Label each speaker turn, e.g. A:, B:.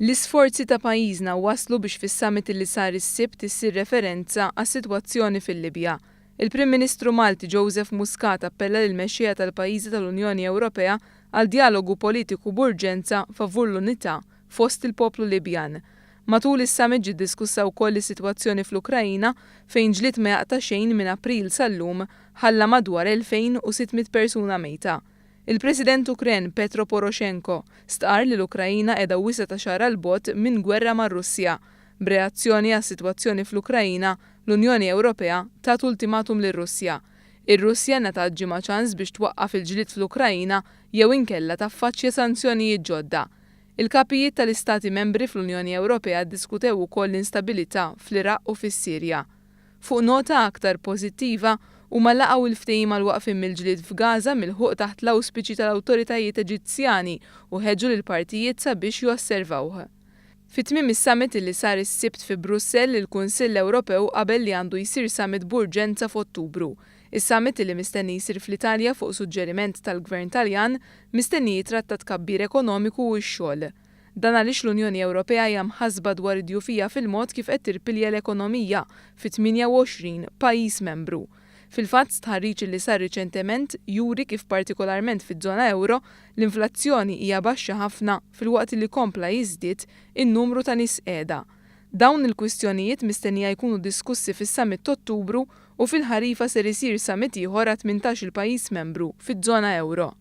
A: L-isforzi ta' pajjiżna wasslu biex fis-summit li sar is-Sibt issir referenza għas-sitwazzjoni fil-Libja. Il-Prim Ministru Malti Joseph Muscat appella lill-mexxejja tal-pajjiżi tal-Unjoni Ewropea għal djalogu politiku b'urġenza favur l-unità fost il-poplu Libjan. Matul is-summit ġiet diskussa wkoll is-sitwazzjoni fl-Ukrajna fejn ġlied ma jaqta' xejn minn April sal-lum ħalla madwar 2,600 persuna mejta. Il-President Ukren Petro Poroshenko stqarr li l-Ukrajna qiegħda wisa' ta' xagħra 'l bogħod minn gwerra mar-Russja. B'reazzjoni għas-sitwazzjoni fl-Ukrajna, l-Unjoni Ewropea tat ultimatum lir-Russja. Ir-Russja ngħatat ġimgħa ċans biex twaqqaf il-ġlied fl-Ukrajna jew inkella taffaċċja sanzjonijiet ġodda. Il-kapijiet tal-Istati membri fl-Unjoni Ewropea ddiskutew ukoll l-instabilità fl-Iraq u fis-Sirja. Fuq nota aktar pożittiva, huma laqgħu l-ftehim għall-waqfien mill-ġlied f'Gaza milħuq taħt l-awspiċi tal-awtoritajiet Eġizzjani u ħeġġu lill-partijiet sabiex josservawh. Fi tmiem is-summit li sar is-Sibt fi Brussell, il-Kunsill Ewropew qabel li għandu jsir summit b'urġenza f'Ottubru. Is-summit li mistenni jsir fl-Italja fuq suġġeriment tal-Gvern Taljan mistenni jitratta tkabbir ekonomiku u x-xogħol. Dan għaliex l-Unjoni Ewropea hija mħassba dwar id-djufija fil-mod kif qed tirpilja l-ekonomija fit-28 pajjiż membru. Fil-fatt, stħarriġ li sar riċentement juri kif partikolarment fiż-żona ewro l-inflazzjoni hija baxxa ħafna filwaqt li kompla jiżdied in-numru ta' nies qiegħda. Dawn il-kwistjonijiet mistennija jkunu diskussi fis-summit t'Ottubru u fil-ħarifa ser isir summit ieħor għat-18-il pajjiż membru fiż-żona ewro.